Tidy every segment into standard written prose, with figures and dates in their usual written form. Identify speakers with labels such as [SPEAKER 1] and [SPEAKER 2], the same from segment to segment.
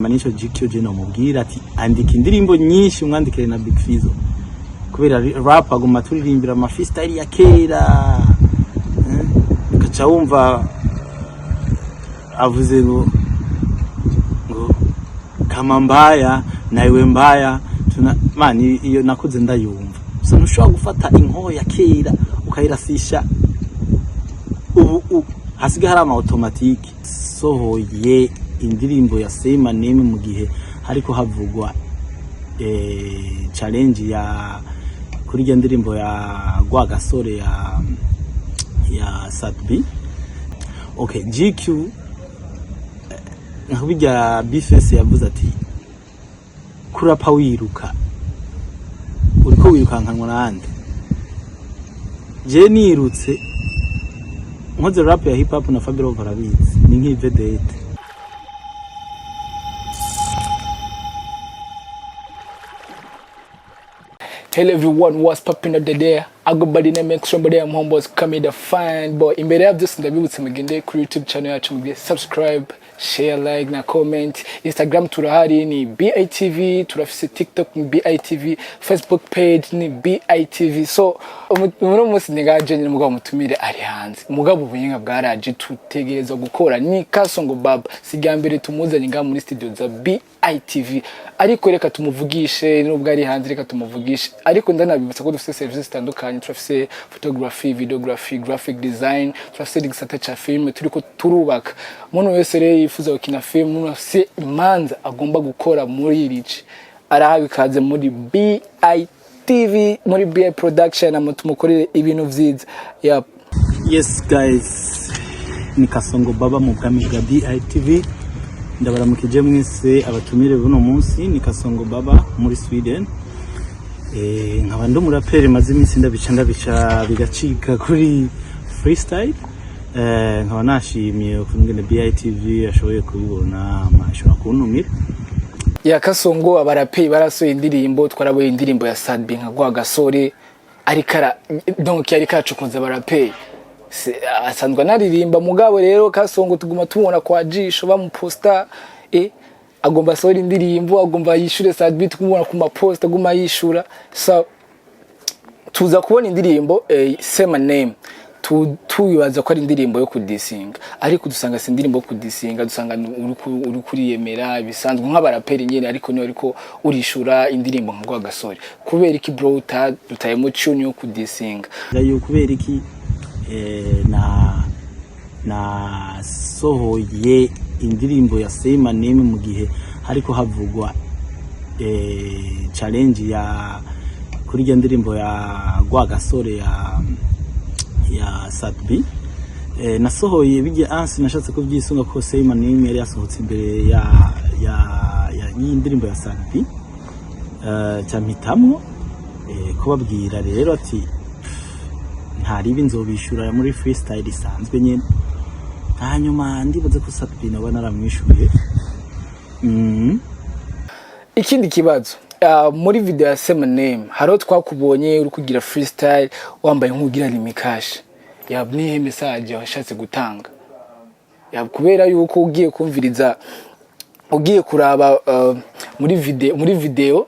[SPEAKER 1] Nico GQ je nomubwira ati andika indirimbo nyinshi, umwandikire na Big Fizzo, kubera rap aguma turirimbira ama freestyle ya kera, ugaca wumva avuze ngo kama mbaya na iwe mbaya tuna man. Iyo nakuze ndayumva. So ntushobora gufata inkoho ya kera ukayirasisha ubu hasigaye hari ama automatique. Sohoye indirimbo ya Say My Name mu gihe hariko havugwa challenge ya kuri iyo ndirimbo ya Rwagasore ya Sat-B. Okay, GQ, nka bijya Bface yavuze ati kurapa wiruka, uriko wirukankanwa nande? Je nirutse nkoze rap ya hip hop na Fabio barabizi, ni nk'ivedette.
[SPEAKER 2] Hello everyone, what's popping up there? I go by the name Extra Body, I'm homeboys coming the fine boy. Imbere ya byose ndabibutse mugende kuri YouTube channel yacu, mugire subscribe, share, like na comment. Instagram turahari ni BITV, turafise TikTok ni BITV, Facebook page ni BITV. So uno munsi ningaje nyine, mugabo mutumire ari hanze. Mugabo ubuhinga bwaraje, tutegerezwa gukora ni Kasongo Baba. Siga mbere tumuzanye ngaha muri studio za BITV. Ariko reka tumuvugishe nubwo ari hanze, reka tumuvugishe. Ariko ndanabibutsa ko dufite services zitandukanye: turafise photography, videography, graphic design, turafise igisata ca film turiko turubaka. Umuntu wese rero yifuza gukina film, umuntu afise imanza agomba gukora muri irici, arahawe ikaze muri BITV, muri BI Production, ama tumukorere ibintu vyiza. Yep.
[SPEAKER 1] Yes guys, ni Kasongo Baba mu bwami bwa BITV. Ndabaramukije mwese abatumire buno munsi. Ni Kasongo Baba muri Sweden. Nkaba ndi umuraperi, maze iminsi ndabica bigacika kuri freestyle. Nkaba nashimiye ukungene BITV ashoboye kubibona, ashobora kuntumira.
[SPEAKER 2] Ya Kasongo, abaraperi barasohoye indirimbo, twaraboye indirimbo ya Sadbi nka Rwagasore, ariko ara donc yariko aracokoza abaraperi. Asanzwe anaririmba, mugabo rero Kasongo tuguma tumubona kwa jisho bamuposta, agomba asohora indirimbo, agomba yishure Sadbi, tukumubona ku maposta aguma yishura. So tuza kubona indirimbo Say My Name, tubibaza ko ari indirimbo yo kudisinga, ariko dusanga si indirimbo yo kudisinga, dusanga uri kuriyemera bisanzwe nk'abaraperi nyene, ariko niyo ariko urishura indirimbo nka Rwagasore. Kubera iki bro utayemo tune yo kudisinga?
[SPEAKER 1] Yo kubera iki nasohoye indirimbo ya Say My Name mu gihe hariko havugwa challenge ya kuri iyo ndirimbo ya Rwagasore ya Sat-B. Nasohoye bijya ansi nashatse kubyisunga ko Say My Name yari yasohotse imbere ya y'indirimbo ya Sat-B, cyampitamwo kubabwira rero ati ntaribi nzobishura muri freestyle isanzwe nyene. Hanyuma ndibaze ko Sat-B naba naramwishuye.
[SPEAKER 2] Ikindi kibazo, muri video ya Say My Name hariho twakubonye uri kugira freestyle wambaye nk'ugira limikashi. Yab nihe message washatse gutanga? Yab kubera yuko ugiye kumviriza, ugiye kuraba muri video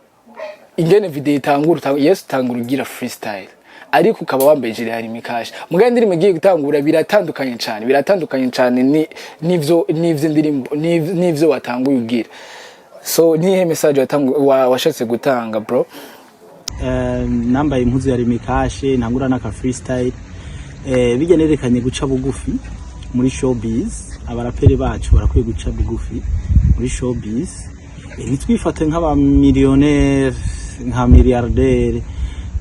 [SPEAKER 2] ingene video itangura, yes, utangura ugira freestyle ariko ukaba wambaye gilet ya limikashi, mugabo indirimbo igiye gutangura biratandukanye cyane, biratandukanye cyane ni nivyo indirimbo nivyo watanguye ugira. So nihe message washatse gutanga bro?
[SPEAKER 1] Nambaye impuzu ya rimikashe, ntangura n'aka freestyle. Bijya nerekanye guca bugufi muri showbiz. Abaraperi bacu barakwiye guca bugufi muri showbiz, ntitwifate nk'abamiliyoneri, nka milliardaire,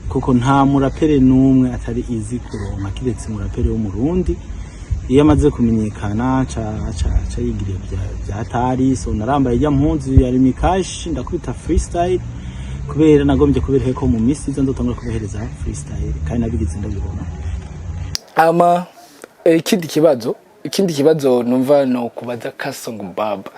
[SPEAKER 1] kuko nta muraperi n'umwe atari izi kuronka, kiretse umuraperi w'Umurundi iyo amaze kumenyekana ca yigiriye vya tari. So narambaye ijya mpuzu ya rimikashi, ndakubita freestyle kubera nagombye kubereka ko mu minsi iza nzotangura kubahereza freestyle, kandi nabigize ndabibona.
[SPEAKER 2] Ama ikindi kibazo numva no kubaza Kasongo Baba.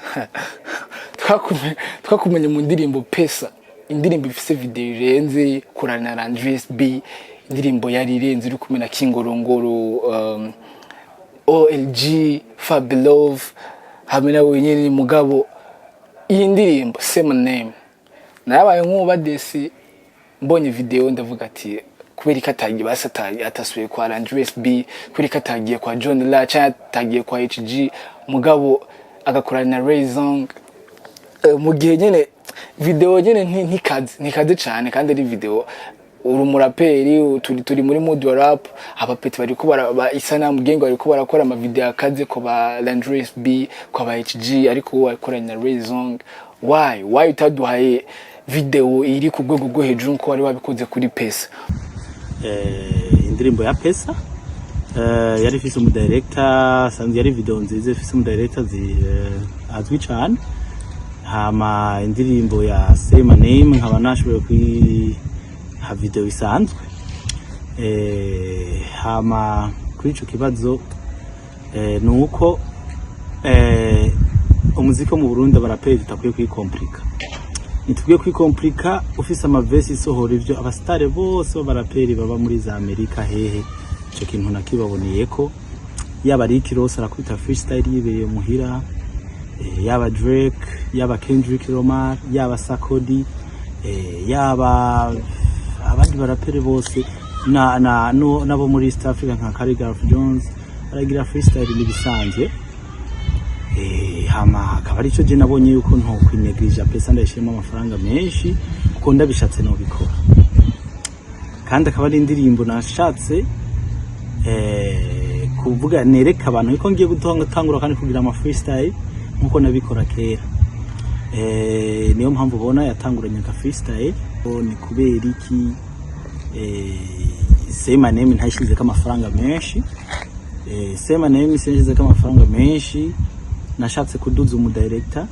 [SPEAKER 2] Twakumenye mu ndirimbo Pesa, indirimbo ifise video irenze, korana na Andres B, indirimbo yari irenze, uri kumwe na Kingorongoro, OLG, Fabilove hamwe na wenyine. Mugabo Iyi ndirimbo Say My Name narabaye nk'uba desi, mbonye video ndavuga ati kubera ko atagiye basi atasubiye kwa Andres B, kubera ko atagiye kwa John La cyangwa atagiye kwa HG, mugabo agakorana na Ray Zong. Mu gihe nyene video nyene ntikaze cyane, kandi ari video uri umuraperi, turi muri mood wa rap, abapeti bariko isanamu gang bariko barakora ama video akaze ko ba Landres B, ko ba HG, ariko wowe wakoranye na Ray Zong. Why utaduhaye video iri ku rwego rwo hejuru nko wari wabikoze kuri Pesa?
[SPEAKER 1] Indirimbo ya Pesa yari ifise umudirector sanzwe, yari video nziza ifise umudirector azwi cane. Hama indirimbo ya Say My Name nkaba nashoboye kuyiha video isanzwe. Hama kuri ico kibazo, nuko umuziki wo mu Burundi, abaraperi tutakwiye kwikomplika, ntitukwiye kwikomplika. Ufise amavesi isohora ivyo abasitare bose b'abaraperi baba muri za Amerika hehe, ico kintu nakibaboneyeko. Yaba Rick Ross arakubita freestyle yibereye muhira, yaba Drake, yaba Kendrick Lamar, yaba Sarkodie, yaba abandi baraperi bose na, na, no, nabo muri East Africa nka Khaligraph Jones baragira freestyle n'ibisanzwe. Hama akaba arico je nabonye yuko ntokwinegirija Pesa ndayishiremo amafaranga menshi, kuko ndabishatse nobikora, kandi akaba ari indirimbo nashatse kuvuga nereka abantu yuko ngiye gutangura kandi kugira ama freestyle nkuko nabikora kera. Niyo mpamvu ubona yatanguranye aka freestyle. Ni kubera iki Say My Name ntayishizeko amafaranga menshi? Say My Name sinshizeko amafaranga menshi, nashatse kuduza umudirector,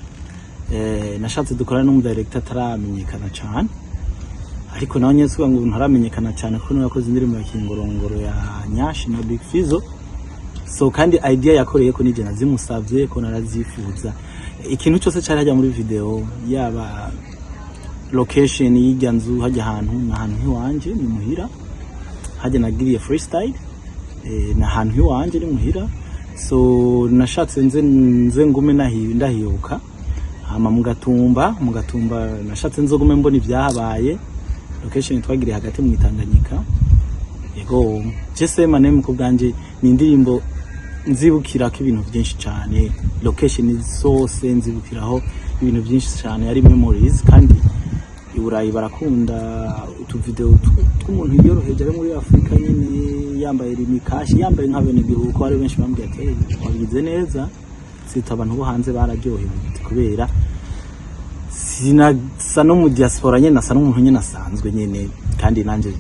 [SPEAKER 1] nashatse dukorana n'umudirector ataramenyekana cane, ariko nawe nyene ngo ntaramenyekana cyane, kuko niwe yakoze indirimbo ya Kingorongoro ya Nyashi na Big Fizzo. So kandi idea yakoreye ko nije nazimusavye, ko narazifuza. Ikintu cyose cari hajya muri video, yaba location y'irya nzu, hajya ahantu ni ahantu hiwanje, ni muhira hajya nagiriye freestyle, ni ahantu hiwanje, ni muhira. So nashatse nze ngume ndahibuka. Hama mu Gatumba nashatse nzogume mbona ibyahabaye. Location twagiriye hagati mu Itanganyika. Yego, je Say My Name ku bwanje ni indirimbo nzibukirako ibintu byinshi cyane, location zose nzibukiraho ibintu byinshi cyane, ari memories. Kandi i Burayi barakunda utuvideo tw'umuntu yiyoroheje ari muri Afurika nyine, yambaye rimikashi, yambaye nka bene gihugu, ko hari benshi bambwiye ati: "Hey, wabigize neza." Sita abantu bo hanze bararyohewe kubera sinasa no mu diaspora nyene, nasa n'umuntu nyene asanzwe nyene. Kandi nanje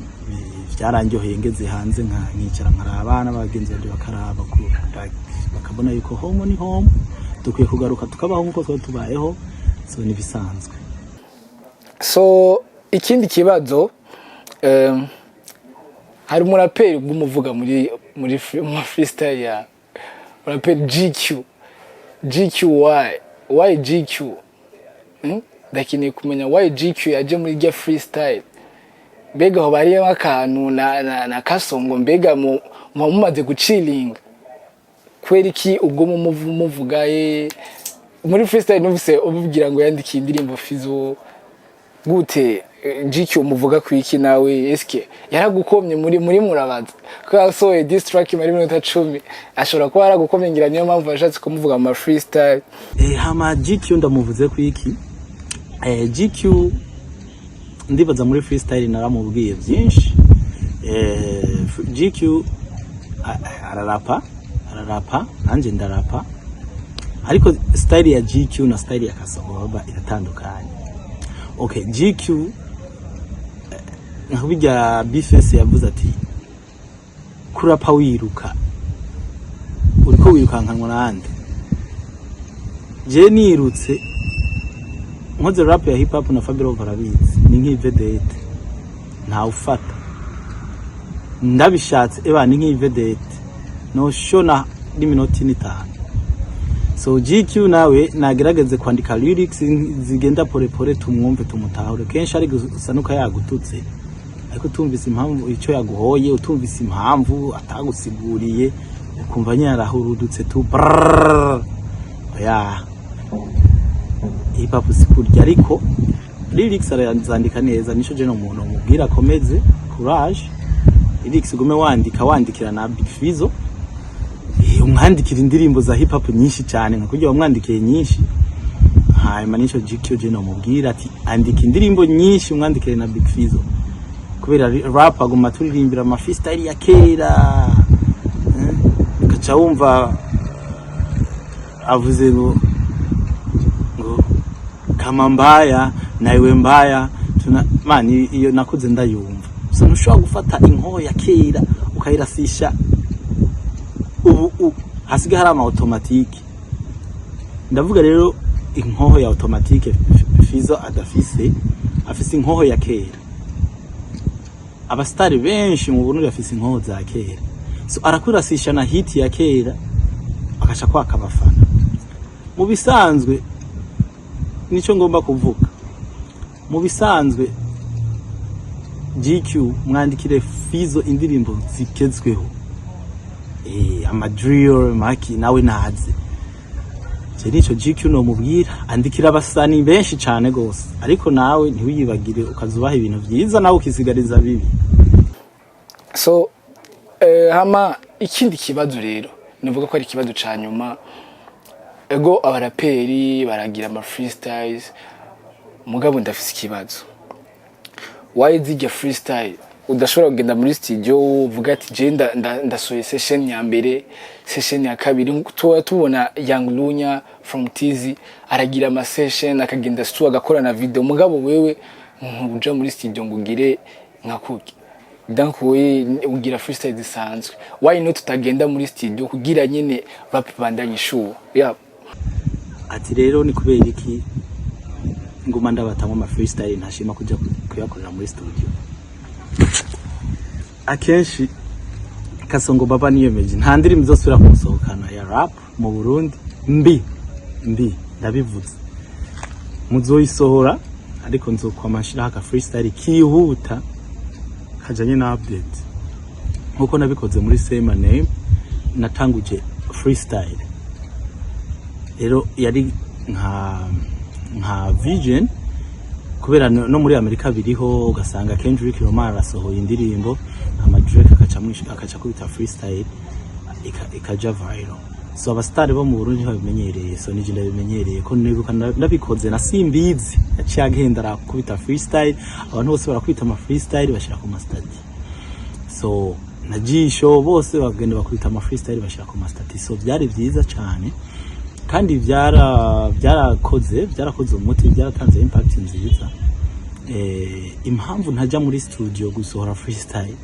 [SPEAKER 1] vyarandyoheye ngeze hanze, nka nkicara nkaraba n'abagenzi banje bakaraba like, bakabona yuko home ni home, dukwiye kugaruka tukabaho nkuko twari tubayeho. So nibisanzwe.
[SPEAKER 2] So ikindi kibazo, hari umuraperi bw'umuvuga muri freestyle ya umuraperi GQ. GQ, why GQ? Ndakeneye kumenya why GQ yaje muri rya freestyle. Mbega aho bariyemo akantu na Kasongo? Mbega mu mumaze guciringa kubera iki ubwo muvuga ye muri freestyle? Numvise umubwira ngo yandikiye indirimbo Fizo gute. GQ umuvuga ku iki nawe? Eske yaragukomye muri murabaza ko yasohoye diss track muri minota 10? Ashobora kuba yaragukomye, ngira niyo mpamvu yashatse kumuvuga mu ma freestyle.
[SPEAKER 1] Hama GQ ndamuvuze ku iki? GQ ndibaza muri freestyle naramubwiye byinshi. GQ ararapa, ararapa, nanjye ndarapa, ariko style ya GQ na style ya Kasongo Baba iratandukanye. Okay, GQ nka bijya Bface yavuze ati kurapa wiruka, uriko wirukankanwa nande? Je nirutse nkoze rap ya hip hop na Fabio barabizi, ni nk'ivedette ntawufata ndabishatse, eba ni nk'ivedette no shona n'iminota 5. So GQ nawe nagerageze kwandika lyrics zigenda pole pole, tumwumve, tumutahure. Kenshi ari gusa nuko yagututse, ariko utumvise impamvu icyo yaguhoye, utumvise impamvu atagusiguriye, ukumva nyine arahurudutse tu brrrr. Oya. Hip hop si kurya, ariko lyrics arazandika neza. Nico je no muntu mubwira, akomeze, courage. Lyrics gume wandika, wandikira na Big Fizzo. Umwandikira indirimbo za hip hop nyinshi cyane nka kurya wamwandikiye nyinshi. Hanyuma nico GQ je no mubwira ati andika indirimbo nyinshi, umwandikire na Big Fizzo, kubera rap aguma turirimbira ama freestyle ya kera, ugaca wumva avuze ngo kama mbaya na iwe mbaya tuna man. Iyo nakuze ndayumva. So ntushobora gufata inkoho ya kera ukayirasisha ubu hasigaye hari ama automatique. Ndavuga rero inkoho ya automatique Fizzo adafise, afise inkoho ya kera. Abasitari benshi mu Burundi bafise inkoho za kera, so arakurasisha na hit ya kera akaca kwaka abafana. Mu bisanzwe, nico ngomba kuvuga, mu bisanzwe GQ mwandikire Fizzo indirimbo zigezweho, ama drill maki nawe naze. Je nico GQ no mubwira, andikira abasani benshi cane gose, ariko nawe ntiwiyibagire ukazubaha ibintu vyiza, nawe ukisigariza bibi.
[SPEAKER 2] So hama ikindi kibazo rero nivuga ko ari ikibazo ca nyuma. Ego, abaraperi baragira ama freestyles, mugabo ndafise ikibazo: why zirya freestyle udashobora kugenda muri studio uvuga ati je ndasohoye session ya mbere, session ya kabiri? Tuba tubona Young Lunya from TZ aragira ama session, akagenda studio agakora na video, mugabo wewe ntuja muri studio ngo ugire nka kuki. Donc we ugira freestyle zisanzwe. Why not tutagenda muri studio kugira nyene rap bandanye sure, yeah?
[SPEAKER 1] Ati rero ni kubera iki nguma ndabatamwo ama freestyle, ntashima kuja kuyakorera muri studio akenshi? Kasongo Baba niyemeje nta ndirimbo izosubira kumusohokana ya rap mu Burundi mbi mbi. Ndabivuze, muzoyisohora, ariko nzokwama nshiraho aka freestyle kihuta kajanye na update, nkuko nabikoze muri Say My Name. Natanguje freestyle rero yari nka vision, kubera no muri Amerika biriho, ugasanga Kendrick Lamar arasohoye indirimbo, ama Drake akaca kubita freestyle ikaja viral. So abastari bo mu Burundi ntibabimenyereye, so nije ndabimenyereye, ko nibuka nabikoze na Simbizi yaciye agenda arakubita freestyle, abantu bose barakubita ama freestyle bashira ku ma status. So na Jisho bose bagenda bakubita ama freestyle bashira ku ma status. So byari byiza cyane kandi byarakoze umuti, byaratanze impact nziza. Impamvu ntajya muri studio gusohora freestyle,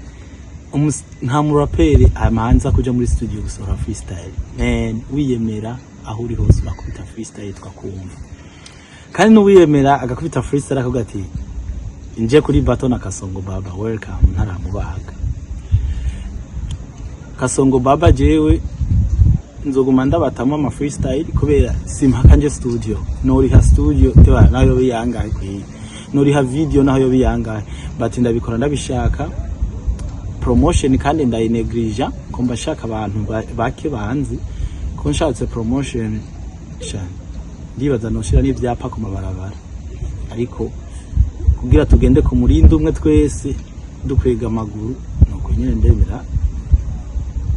[SPEAKER 1] nta muraperi amanza kuja muri studio gusohora freestyle. Man, wiyemera aho uri hose urakubita freestyle twakumva, kandi n'uwiyemera agakubita freestyle akavuga ati nje kuri battle na Kasongo Baba, welcome, ntaramubaga Kasongo Baba. Jewe nzoguma ndabatamo ama freestyle kubera simpaka nje studio. Noriha studio tewa nayo biyangahe kwiye, noriha video naho biyangahe, but ndabikora ndabishaka. Promotion kandi ndayinegrija ko mba nshaka abantu bake banzi. Ko nshatse promotion cyane, ndibaza noshira n'ivyapa ku mabarabara, ariko kugira tugende ku murindi umwe twese dukwega amaguru, nuko nyene ndemera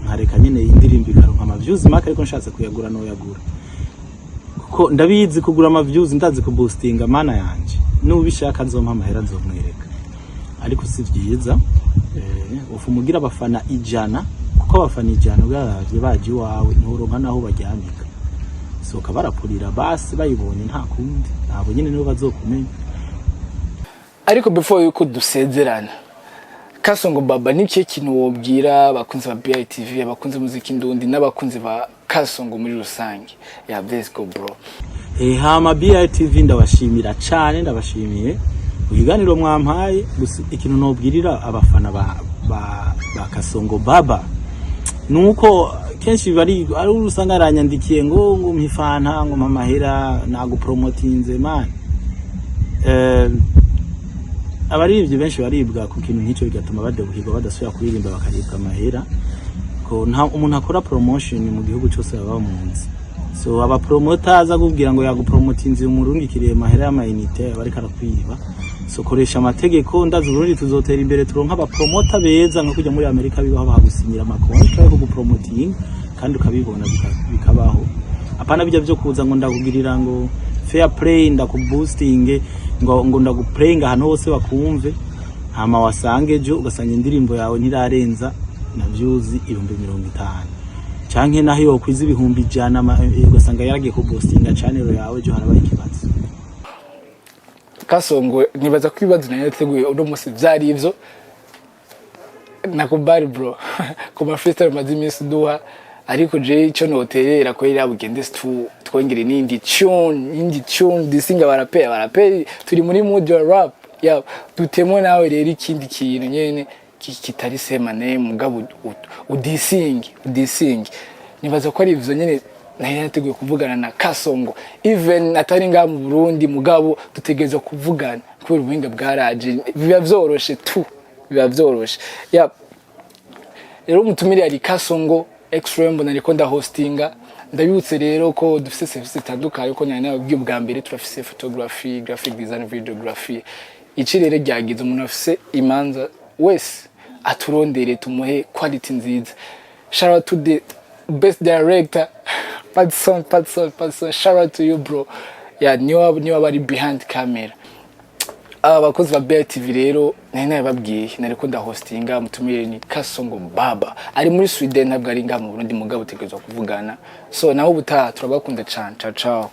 [SPEAKER 1] nkareka nyene indirimbo ikaronka ama views make, ariko nshatse kuyagura noyagura, kuko ndabizi kugura ama views, ndazi kuboostinga. Mana yanje, n'ubishaka nzompa amahera nzomwereka, ariko si vyiza. Ufu mugira abafana 100, kuko abafana 100 ugaravye baje iwawe nturonka naho baryamika. Soka barapurira basi bayibonye, nta kundi, nabo nyene nibo bazokumenya.
[SPEAKER 2] Ariko before yuko dusezerana, Kasongo Baba, ni ikihe kintu wobwira abakunzi ba BITV, abakunzi muziki ndundi n'abakunzi ba Kasongo muri rusange? Yeah, let's go, bro.
[SPEAKER 1] Hama BITV ndabashimira cane, ndabashimiye ibiganiro mwampaye. Gusa ikintu nobwirira abafana ba Kasongo Baba nuko kenshi bari ari usanga aranyandikiye ngo mpifanta, ngo mpamahera nagupromotinze. Man, abaririmbyi benshi baribwa ku kintu nk'icyo, bigatuma badebuhirwa, badasubira kuririmba, bakaribwa amahera. Ko nta umuntu akora promotion mu gihugu cyose baba bamunzi. So abapromota aza kubwira ngo yagupromotinze, umurungikiriye mahera y'amayinite, aba ariko arakwiba. So koresha amategeko. Ndazi Burundi tuzotera imbere, turonka abapromota beza nka kujya muri Amerika bibaho, bagusinyira amakontra yo kugupromotinga kandi ukabibona bikabaho. Apana bijya byo kuza ngo ndakugirira ngo fair play, ndakuboosting, ngo ndaguplaying ahantu hose bakumve, hama wasanga ejo ugasanga indirimbo yawe ntirarenza na views 50,000, canke naho yokwiza 100,000, ugasanga yaragiye kuboostinga channel yawe, ejo harabaye ikibazo.
[SPEAKER 2] Kasongo, nibaza ko ibibazo nari nateguye uno munsi vyari ivyo. Nakubali bro ku ma freestyle maze iminsi uduha, ariko je ico noterera ko iriya bugende twongere n'indi tune, indi tune disinga baraperi. Abaraperi turi muri mood ya rap ya dutemo. Nawe rero ikindi kintu nyene kitari sema name, mugabo udisinge, udisinge. Nibaza ko ari ivyo nyene nari nateguye kuvugana na Kasongo. Even atari ngaha mu Burundi, mugabo dutegerezwa kuvugana kubera ubuhinga bwaraje, biba vyoroshe tu, biba vyoroshe ya. Rero umutumire yari Kasongo X-Rambo, nariko ndahostinga. Ndabibutse rero ko dufise service zitandukanye, ko nyane nababwiye ubwa mbere, turafise photography, graphic design, videography. Ici rero ryagize umuntu afise imanza wese aturondere, tumuhe quality nziza. Shout out to the best director, Patson, Patson, Patson, shout out to you bro. Yeah, niwe bari behind camera. Aba bakozi ba BTV rero nari nabibabwiye, nariko ndahostinga. Mutumire ni Kasongo Baba, ari muri Sweden, ntabwo ari ngaha mu Burundi, mugabo utegerezwa kuvugana. So naho ubutaha, turabakunda cane. Ciao ciao.